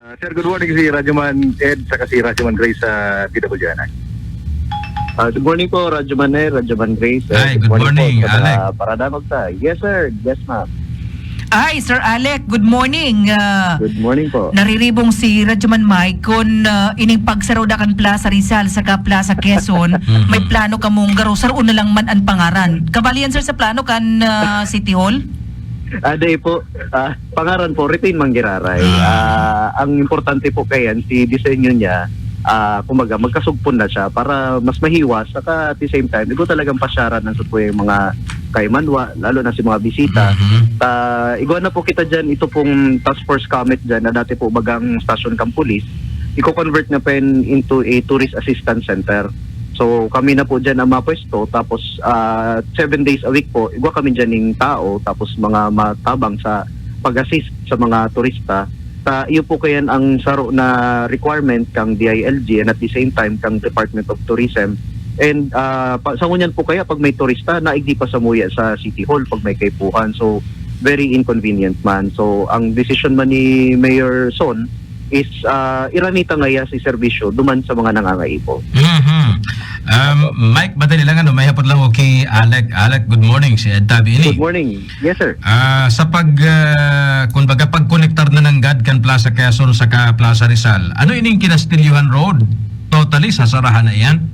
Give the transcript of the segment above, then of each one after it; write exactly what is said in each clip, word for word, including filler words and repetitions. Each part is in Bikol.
Ah, sir, good morning si Radyo Man Ed saka si Radyo Man Grace sa D W N I. Ah, good morning po, Radyo Man Ed, Radyo Man Grace. Hi, good morning, po sa mga Alec. Paradangog ta. Yes, sir. Yes, ma'am. Hi, Sir Alec. Good morning. Ah, Good morning po. nariribong si Radyo Man Mike kun ah, ining pagsaro da kan Plaza Rizal saka Plaza Quezon, may plano kamong garo saroon na lang man an pangaran. Kabali yan, sir, sa plano kan ah, City Hall? Ah, di po. Ah, pangaran po, retain man giraray. Ah. Ah, ang importante po kayan, si disenyo niya, ah, kumbaga, magkasugpon na siya para mas mahiwas. Saka at the same time, igo talagang pasyaran ang sa po yung mga kaimanwa, lalo na si mga bisita. Mhm. Ta, igwa na po kita dyan, ito pong Task Force Comet dyan na dati po bagang station kang pulis, i-convert na po yan into a tourist assistance center. So kami na po dyan ang mapwesto, tapos ah, seven days a week po, igwa kami dyan ng tao, tapos mga matabang sa pag-assist sa mga turista. Sa iyo po kayan ang saro na requirement kang D I L G and at the same time kang Department of Tourism. And ah, pa, sa ngunyan po kaya pag may turista, naigdi pa sa muya sa City Hall pag may kaipuhan. So very inconvenient man. So ang decision man ni Mayor Son is ah, iranita ngaya si serbisyo duman sa mga nangangaipo. Mhm. Um, Mike, madali lang, ano, may hapot lang, okay, Alec. Alec, good morning, si Ed Tabi ini. Good morning. Yes, sir. Ah, sa pag, ah, kumbaga, pagkonektar na nanggad kan Plaza Quezon saka Plaza Rizal, ano ining Kinastilyohan Road? Totally, sasarahan na yan?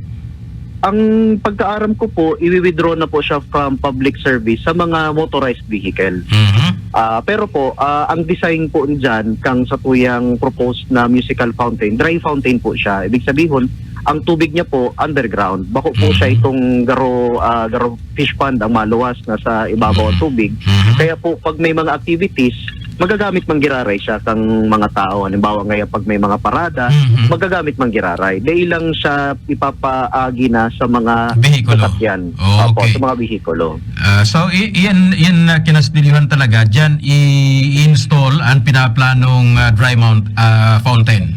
Ang pagkaaram ko po, iwi-withdraw na po siya from public service sa mga motorized vehicle. Mhm. Ah, pero po, ah, ang design po dyan kang sa tuyang proposed na musical fountain, dry fountain po siya. Ibig sabihin, ang tubig niya po underground. Bako po Mhm. siya itong garo, ah, garo fish pond ang maluwas na sa ibabaw ang tubig. Mhm. Kaya po, pag may mga activities, magagamit man giraray siya kang mga tao. Halimbawa ngayon, pag may mga parada, Mhm. magagamit man giraray. Dahil lang siya ipapaagi na sa mga Bihikulo. sasakyan. Oh, Opo, okay. Sa mga bihikulo. Ah, so, i- yan, yan na kinastilyohan talaga. Diyan i-install ang pinaplanong ah, dry mount ah, fountain.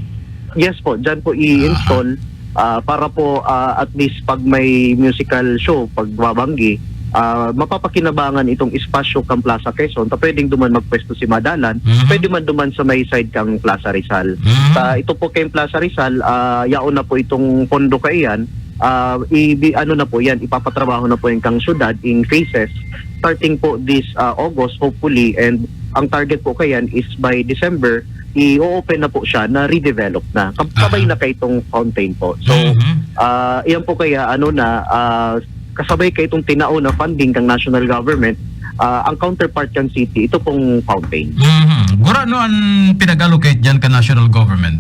Yes po, dyan po i-install ah, para po ah, at least pag may musical show, pag babanggi, ah, mapapakinabangan itong espasyo kang Plaza Quezon, ta pwedeng duman magpwesto si Madalan, Mhm. pwede man duman sa may side kang Plaza Rizal. Mhm. Sa ito po kayong Plaza Rizal, ah, yaon na po itong pondo kaiyan, ah, ibi, ano na po yan, ipapatrabaho na po yan kang syudad in phases, starting po this ah, August, hopefully, and ang target po kayan is by December, i-open na po siya na redevelop na. Kab- Kabay Aha. na kay itong fountain po. So, Mhm. ah, iyan po kaya, ano na, ah, kasabay kay itong tinao na funding kang national government, ah, ang counterpart kan city, ito pong fountain. Mhm. Gurano an pinag-allocate dyan ka national government?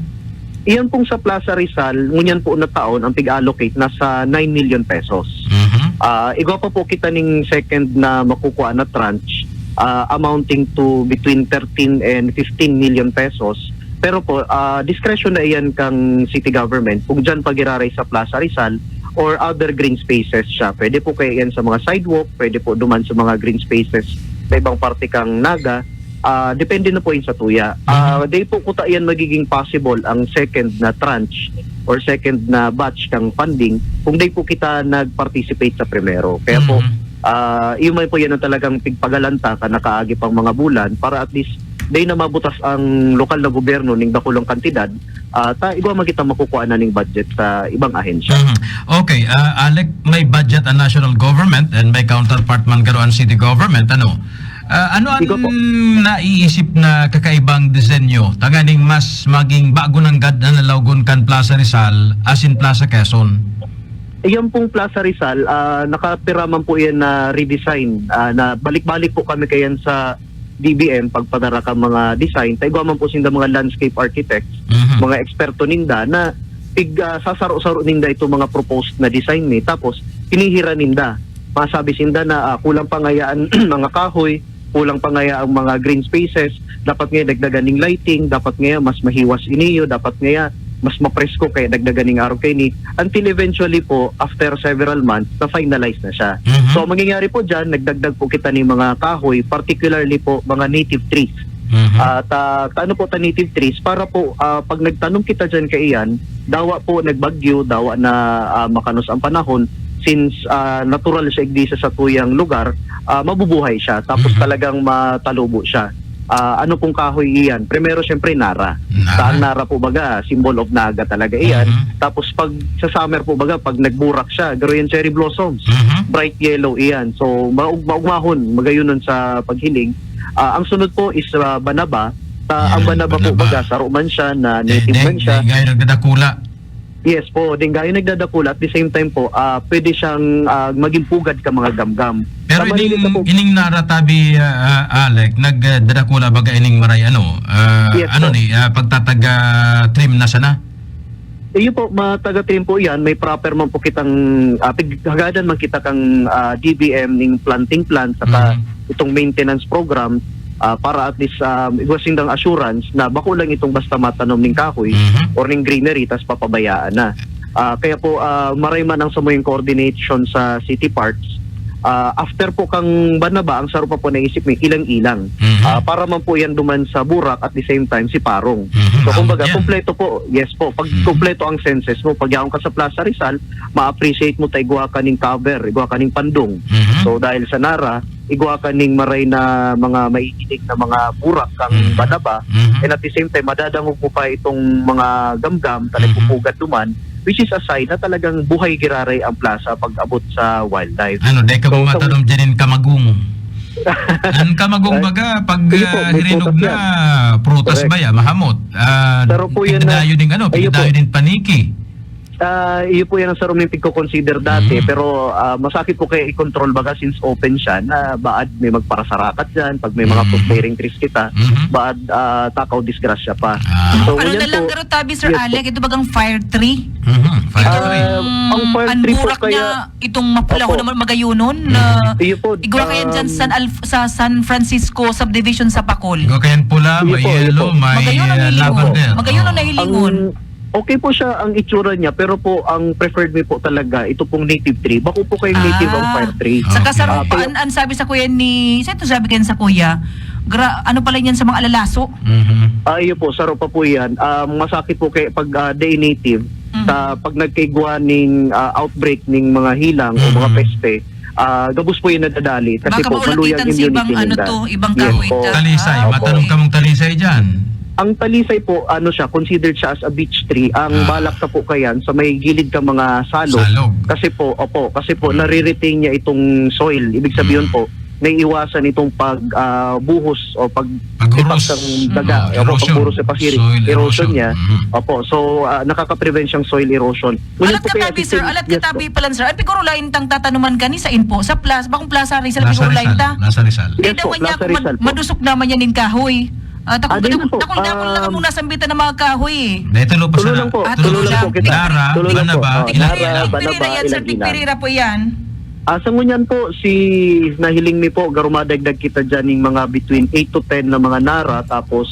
Iyan pong sa Plaza Rizal, ngunyan po na taon, ang pig-allocate nasa nine million pesos. Mhm. Ah, igwa pa po kita ning second na makukuha na tranche, ah, amounting to between thirteen and fifteen million pesos. Pero po, ah, discretion na iyan kang city government kung dyan pagiraray sa Plaza Rizal or other green spaces siya. Pwede po kaya yan sa mga sidewalk, pwede po duman sa mga green spaces sa ibang parte kang Naga. Ah, depende na po yun sa tuya. Ah, di po kuta yan magiging possible ang second na tranche or second na batch kang funding kung di po kita nag-participate sa primero. Kaya po, Mhm. ah, yun man po yan ang talagang pigpagalanta ka nakaagi pang mga bulan para at least di na mabutas ang lokal na gobyerno ning dakulong kantidad, ah, ta igwa man kita makukuha na ning budget sa ibang ahensya. Mhm. Okay, ah, Alec, may budget ang national government and may counterpart man garo ang city government, ano? Ah, ano ang Igo po. naiisip na kakaibang disenyo tanganing mas maging bago nanggad na nalawgon kan Plaza Rizal asin Plaza Quezon? Iyan pong Plaza Rizal, ah, nakapira man po yan na redesign. Ah, na balik-balik po kami kayan sa D B M pagpadara ka mga design. Ta igwa man po sinda mga landscape architects, Mhm. mga eksperto ninda na pig ah, sasaro-saro ninda itong mga proposed na design ni. Tapos, hinihira ninda. Masabi sinda na ah, kulang pa ngayaan mga kahoy, kulang pa ngaya ang mga green spaces, dapat ngayon dagdagan ning lighting, dapat ngayon mas mahiwas iniyo, dapat ngayon mas mapresko kaya dagdagan ning araw kay ni. Until eventually po, after several months, na-finalize na siya. Mhm. So, ang mangyayari po dyan, nagdagdag po kita ng mga kahoy, particularly po mga native trees. Mhm. At ah, taano po ta native trees para po ah, pag nagtanom kita dyan kaiyan, dawa po nagbagyo, dawa na ah, makanos ang panahon, since ah, natural siya igdi sa satuyang lugar, ah, mabubuhay siya tapos Mhm. talagang matalubo siya. Ah, ano pong kahoy iyan? Primero, siyempre, nara. Nara. Sa ang nara po, baga, symbol of naga talaga iyan. Mhm. Tapos pag sa summer po, baga, pag nagburak siya, garo yan cherry blossoms. Mhm. Bright yellow iyan. So, maug-, maugmahon, magayunon sa paghiling. Ah, ang sunod po is, ah, banaba. Sa ang Yan, banaba po, banaba. baga, saro man siya, na Dai-, native dai-, man siya. dai-, dai-, nagdadakula. Yes po, dai-, dai-, nagdadakula. At the same time po, ah, pwede siyang, ah, maging pugad ka mga gamgam. Pero Sa mahilig ining, ka po ining nara tabi, ah, ah, Alec, nagdadakula baga ining maray ano, ah, Yes ano po. ni, ah, pagtataga trim na sana? Iyo po, mataga-trim po yan. May proper man po kitang, ah, pig-, hagadan man kita kang, ah, D B M ning planting plan, saka Mhm. itong maintenance program, ah, para at least, ah, igwa sindang assurance na bako lang itong basta matanom ning kahoy Mhm. or ning greenery, tas papabayaan na. Ah, kaya po, ah, maray man ang samuyang coordination sa city parks. Ah, after po kang banaba, ang saro pa po naisip mi, ilang-ilang. Mhm. Ah, para man po yan duman sa burak at the same time si parong. Mhm, So, kumbaga, ambot yan. kompleto po. Yes po. Pag Mhm. kompleto ang senses mo, pag yaon ka sa Plaza Rizal, ma-appreciate mo ta igwa ka ning cover, igwa ka ning pandong. Mhm. So, dahil sa nara, igwa ka ning maray na mga maiining na mga burak kang Mhm. banaba, Mhm. and at the same time, madadangog mo pa itong mga gamgam, Mhm. talagpupugad duman, which is a sign na talagang buhay giraray ang plaza pag abot sa wildlife. Ano, dai ka So, mo sa matanom dyan in kamagong. Ang kamagong Ay, baga, pag, iyo po, ah, may hirinog prutas na, yan. prutas Correct. ba yan? Mahamot. Ah, Pero po yan na, pigdadayo din, ano, iyo po. pigdadayo din paniki. Ah, iyo po yan ang sarong pigko-consider dati, Mm. pero, ah, masakit po kaya i-control baga since open siya na baad may magparasarakat dyan, pag may mga Mm. fruit-bearing trees kita, Mhm. baad, ah, takaw disgrasya pa. Ah. So, Ano ngunyan na lang, po, pero tabi, Sir yes po. Alec, ito bagang fire tree? Mhm, fire Ah, tree. ang fire Ang tree po burak kaya niya, itong mapula Opo. naman, magayunon, na Mhm. Iyo po, igwa kaya dyan um, San Alf-, sa San Francisco subdivision sa Bacol. Igwa kaya pula, Iyo may po, iyo yellow, po. may, Magayunon eh, hilingon. lavender. Magayunon Oo. na hilingon. Ang, okay po siya ang itsura niya, pero po ang preferred me po talaga, ito pong native tree. Bako po kayong native ang Ah. fire tree. Saka Okay. saro Ah, pa, kaya an, an sabi sa kuya ni, sa ito sabi kayo sa kuya, gra-, ano pala yan sa mga alalaso? Mhm. Ah, iyo po, saro pa po yan. Ah, masakit po kay pag, ah, day native, Mhm. sa pag nagkaigwa ning, ah, outbreak ning mga hilang o mga Mhm. peste, ah, gabos po yung nadadali kasi Baka po, maluyang maulakitan sa immunity ibang ano ninda. to, ibang Yes kahoy po. ta. Talisay, Ah, okay. matanom kamong talisay dyan. Ang talisay po, ano siya, considered siya as a beech tree. Ang Ah. balak ka po kayan, sa may gilid ka mga salog. Salog. Kasi po, opo, kasi po, Mm. nare-retain niya itong soil. Ibig sabihin Mm. po, naiiwasan itong pag, ah, buhos o pag Paghuros. ipak ng daga. Mm. Opo, Erosion. paghuros sa pasiri. Soil Erosion erosion. niya. Mm. Opo, so, ah, nakaka-prevent siyang soil erosion. Ngunyan Alat po kaya katabi, sir. dito, Alat yes katabi po. pala, sir. Ay, piguro lain tang tatanuman kani sa inpo. Sa plas-, bakong Plaza Rizal, Plaza piguro lain Rizal. ta. Plaza Rizal. Yes Di daw po, niya Plaza kung mad-, Rizal po. madusok naman yan ning kahoy. Ah, takong, Ah, di takong, na po. takong dakol lang Um, muna sambitan ng mga kahoy. Dahil tulo pa Tulo sana. lang po. Ah, Tulo tulo lang lang. po kita. Nara, Tulo lang po. Banaba, Oh, Ilang-ilang. Nara, Banaba, Tigpirira yan, sir. Ilang-ilang. Tigpirira po yan. Ah, sa ngunyan po, si nahiling mi po, garo madagdag kita dyan yung mga between eight to ten na mga nara, tapos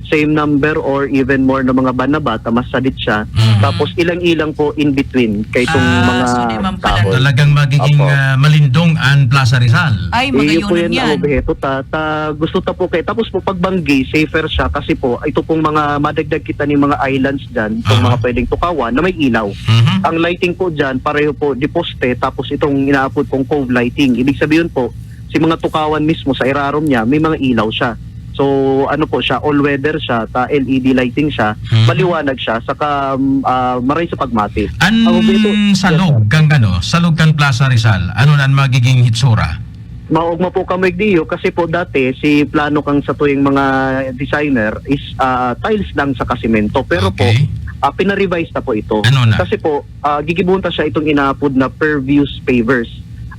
same number or even more na mga banaba, ta mas sadit siya. Mhm. Tapos ilang-ilang po in between, kay itong Ah, mga so di man pala. kahoy. Talagang magiging, Opo. ah, malindong ang Plaza Rizal. Ay, Iyo po magayonon yan ang yan. obheto, ta, ta, gusto ta po kay, tapos po pagbanggi, safer siya kasi po, ito pong mga madagdag kita ni mga islands dyan, itong Aha. mga pwedeng tukawan na may ilaw. Mhm. Ang lighting po dyan, pareho po, di poste, tapos itong inaapod kong cove lighting. Ibig sabihin po, si mga tukawan mismo sa irarom niya, may mga ilaw siya. So, ano po siya, all weather siya, ta L E D lighting siya, Mhm. maliwanag siya, saka, um, ah, maray sa pagmati. An Ang objeto, yes, salog sir. kang ano, salog kan Plaza Rizal, ano na an magiging hitsura? Maogma po kamo igdiyo kasi po dati si plano kang satuyang mga designer is, ah, tiles lang saka semento. Pero po, Okay. ah, pina-revise na po ito. Ano na? Kasi po, ah, gigibohon ta siya itong inaapod na pervious pavers.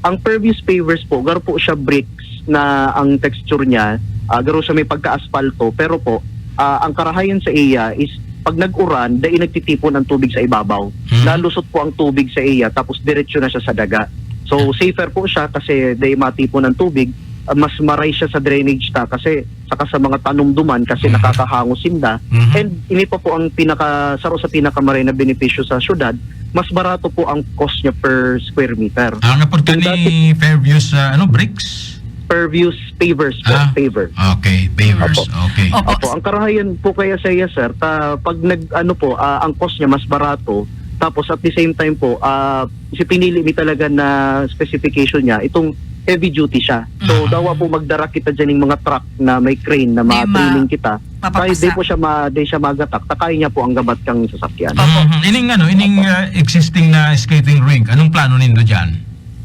Ang pervious pavers po, garo po siya bricks na ang texture niya, ah, garo siya may pagka-aspalto, pero po, ah, ang karahayan sa iya is pag nag-uran, dai nagtitipon ang tubig sa ibabaw. Mhm. Nalusot po ang tubig sa iya, tapos diretso na siya sa daga. So, safer po siya kasi dai matipon ang tubig, ah, mas maray siya sa drainage ta kasi saka sa mga tanom duman kasi Mhm. nakakahangos sinda. Mhm. And ini pa po ang pinaka, saro sa pinakamaray na benepisyo sa syudad, mas barato po ang cost niya per square meter. Ang apod Kung kani dati Fairview sa, ano, bricks? Pervious pavers po, Ah, paver. okay, pavers, Opo. okay. Opo. Opo, ang karahayan po kaya sa iya, sir, ta, pag nag, ano po, ah, ang cost niya mas barato, tapos at the same time po, ah, si pinili mi talaga na specification niya, itong heavy duty siya. So, dawa po magdara kita dyan yung mga truck na may crane na ma-training kita. Kaya di po siya ma, di siya magatak, takay niya po ang gabat kang sasakyan. Mhm. Ining ano, ining ah, existing na skating rink, anong plano nindo dyan?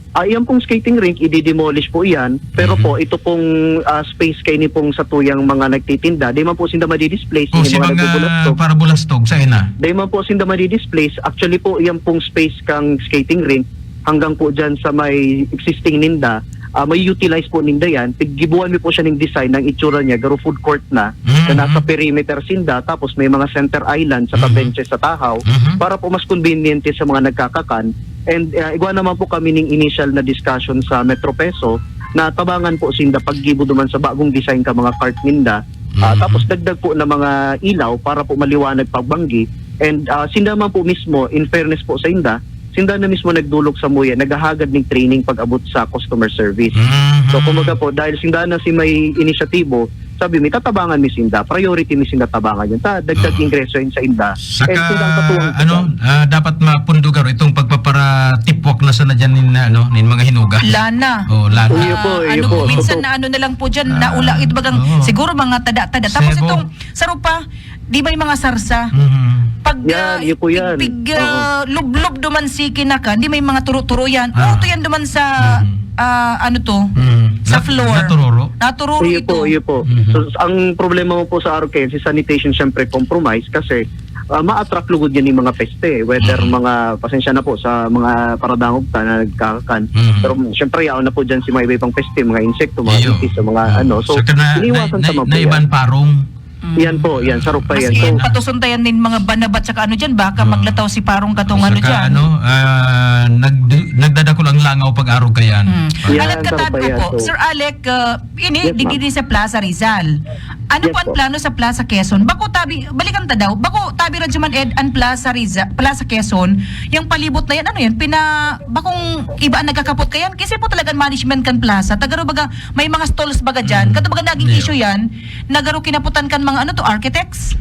Ah, iyan pong skating rink, i-demolish po iyan. Pero po, ito pong ah, space kaini pong sa tuyang mga nagtitinda, di man po sinda madidisplace, O ini si mga mga nagbubulastog. Parabulastog, sa ina? Di man po sinda madidisplace. Actually po, iyan pong space kang skating rink, hanggang po dyan sa may existing ninda, ah, may utilize po ninda yan. Piggibuan mi po siya ng design ng itsura niya, garo food court na, na nasa perimeter sinda, tapos may mga center island sa benches sa tahaw, para po mas convenient sa mga nagkakakan. And ah, igwa naman po kami ning initial na discussion sa Metro Peso na tabangan po sinda paggibo duman sa bagong design ka mga cart ninda. Ah, tapos dagdag po na mga ilaw para po maliwanag pagbanggi. And ah, sinda man po mismo, in fairness po sa inda, sinda na mismo nagdulog sa muya, naghahagad ning training pag-abot sa customer service. So kumbaga po, dahil sinda na si may inisyatibo, sabi mi, tatabangan mi sinda, priority mi sinda tabangan yun. Ta, dagdag ingreso yun sa inda. And Saka, sinda ang katuwang ano, ah, dapat mapundugan itong pagpaparatipwak na sana dyan nin, ano, nin mga hinuga. Lana. Oh, lana. Iyo po, iyo ano, po. Minsan na ano na lang po dyan, naula, ito bagang, oo. Siguro mga tada-tada. Tapos Sebo. Itong sarupa, di may mga sarsa. Mhm. Pag Yan, ah, iyo po yan. pig, ah, lublob duman si kinakan, di may mga turo-turo yan. Ah. Uto yan duman sa, ah, ano to? Mhm. Sa Nat- floor. Naturoro. Natururo Iyo ito. po, iyo po. Mhm. So, ang problema mo po sa Arrow Quezon, si sanitation syempre compromise kasi ah, ma-attract lugod yan yung mga peste. Whether mga, pasensya na po sa mga paradangog ta na nagkakakan. Mhm. Pero syempre, yaon na po dyan si mga iba-ibang peste, mga insekto, mga Iyo. ipis, sa mga Ah. ano. So, Saka na, iniwasan na, sa mga na, iban parong. Yan po, yan. Sarap pa yan. Maski So, patusuntayan nin mga banabat saka ano dyan, baka maglataw si parong katong ano Saka dyan. ano, ah, nagd- nagdadakul ang langaw pag arog kayan. Hmm. Yan, Alam ka, sarap pa Tadko yan. po, So, Sir Alec, uh, ini, Yes, ma'am. digdi sa Plaza Rizal. Ano Yes, po ang ma'am. Plano sa Plaza Quezon? Bako tabi, balikan ta daw, bako tabi ra dyan man, Ed, ang Plaza Rizal, Plaza Quezon, yung palibot na yan, ano yan, pina, bakong iba ang nagkakapot kayan? Kasi po talagang management kan plaza, tagaro baga, may mga stalls baga dyan, kato baga naging Yeah. issue yan, nagaro kinaputan kan mga, ano to, architects?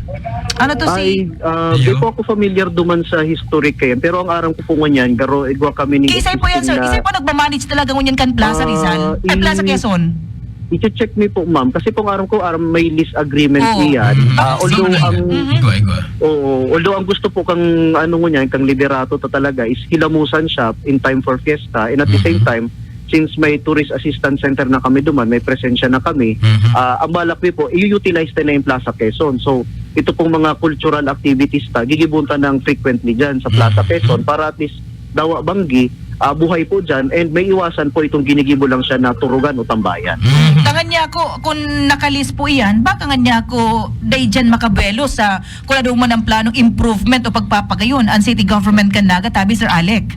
Ano to si... Ay, ah, Iyo. Di po ako familiar duman sa history kayan, pero ang aram ko po ngunyan, garo, igwa kami ni Isay po yan, sir. Isay po nagmamanage talaga ngunyan kan Plaza Rizal? Ah, Ay, Plaza i- Quezon? I-check mi po, ma'am, kasi po ang aram ko, aram may lease agreement Oo. iyan. Mhm. Ah, although Sa ang mga- Igwa, igwa. Oo, although ang gusto po kang ano ngunyan, kang liderato ta talaga is hilamusan siya in time for fiesta, and at the Mhm. same time, since may tourist assistance center na kami duman, may presensya na kami, Mhm. ah, ang balak mi po, i-utilize tayo na yung Plaza Quezon. So, ito pong mga cultural activities ta, gigibon ta ng frequently dyan sa Plaza Mhm. Quezon para at least dawa banggi, ah, buhay po dyan, and may iwasan po itong ginigibo lang siya na turugan o tambayan. Mhm. Tangan niya ako, kung nakalis po iyan, baka nga niya ako dai dyan makabuelo sa kung ano man ang planong improvement o pagpapagayon ang city government kan Naga, tabi, Sir Alec.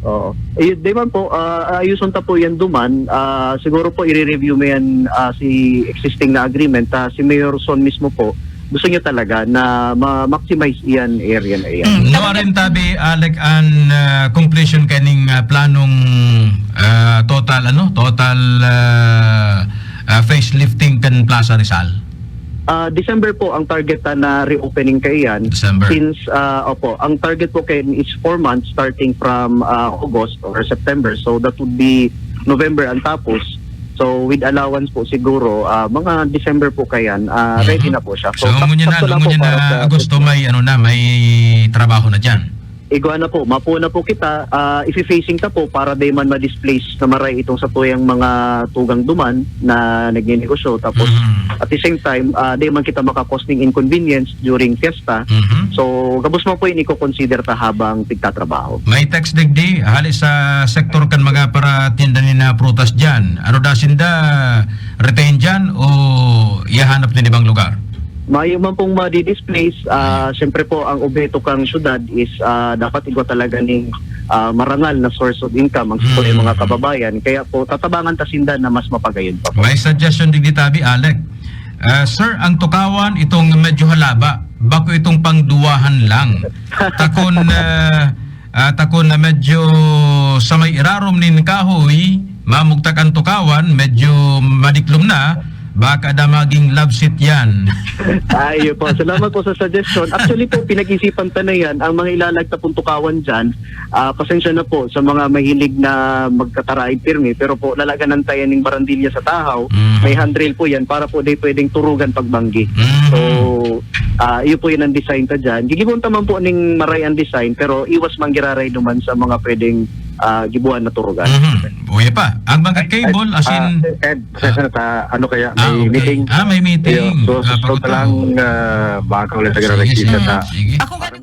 Oo. Eh, di man po, ah, ayuson ta po yan duman. Ah, siguro po, i-review mo yan, ah, si existing na agreement. Ah, si Mayor Son mismo po, gusto niya talaga na ma-maximize iyan area na iyan. Mm. No, arin tabi, Alec, an ah, completion kaning ah, planong ah, total, ano? Total ah, ah, facelifting kan Plaza Rizal. Ah, December po ang target ta na reopening kaiyan. December. Since, ah, opo, ang target po kayan is four months starting from ah, August or September. So that would be November ang tapos. So with allowance po siguro, ah, mga December po kayan, ah, Mhm. ready na po siya. So, sak- ngunyan na, sakto lang po ngunyan para na sa Agosto may, ano na, may trabaho na dyan. Igwa na po, mapo na po kita, ah, ifi-facing ta po para di man ma-displace na maray itong sa tuyang mga tugang duman na nagninegosyo. Tapos, Mhm. at the same time, ah, di man kita makakos ning inconvenience during fiesta. Mhm. So, gabos man po yun i-consider ta habang pigtatrabaho. May text digdi, hali sa sektor kan mga paratinda ni na prutas dyan. Ano da sinda, retain dyan o ihahanap din ibang lugar? Mayo man pong madi-displace, ah, siyempre po, ang obheto kang syudad is ah, dapat igwa talaga ning ah, marangal na source of income ang sa tuyang mga kababayan. Kaya po, tatabangan ta sinda na mas mapagayon pa po. May suggestion digdi tabi, Alec. Ah, sir, ang tukawan itong medyo halaba, bako itong pangduwahan lang. Takon, ah, ah, takon na medyo sa may irarom nin kahoy, mamugtak ang tukawan, medyo madiklom na, Baka daw maging love seat yan. Ay, yun po. Salamat po sa suggestion. Actually po, pinag-isipan ta na yan. Ang mga ilalagta pong tukawan dyan, ah, pasensya na po sa mga mahilig na magkataraig pirmi, pero po, lalaganan tayo ng barandilya sa tahaw. Mhm. May handrail po yan para po di pwedeng turugan pagbanggi. Mhm. So, ah, yun po yun ang design ta dyan. Gigibuon ta man po ning maray ang design, pero iwas man giraray duman sa mga pwedeng ah, gibuan na turugan. Mhm. Uya pa. Ang mga cable, as in, Ah, Ed, sesa na ta, ano kaya, ah, may okay. meeting. Ah, may meeting. Ayun. So, Ah, susunod pag- na lang, ah, baka ulit Sige, nagre-receive sige. na ta. Sige. Ako gani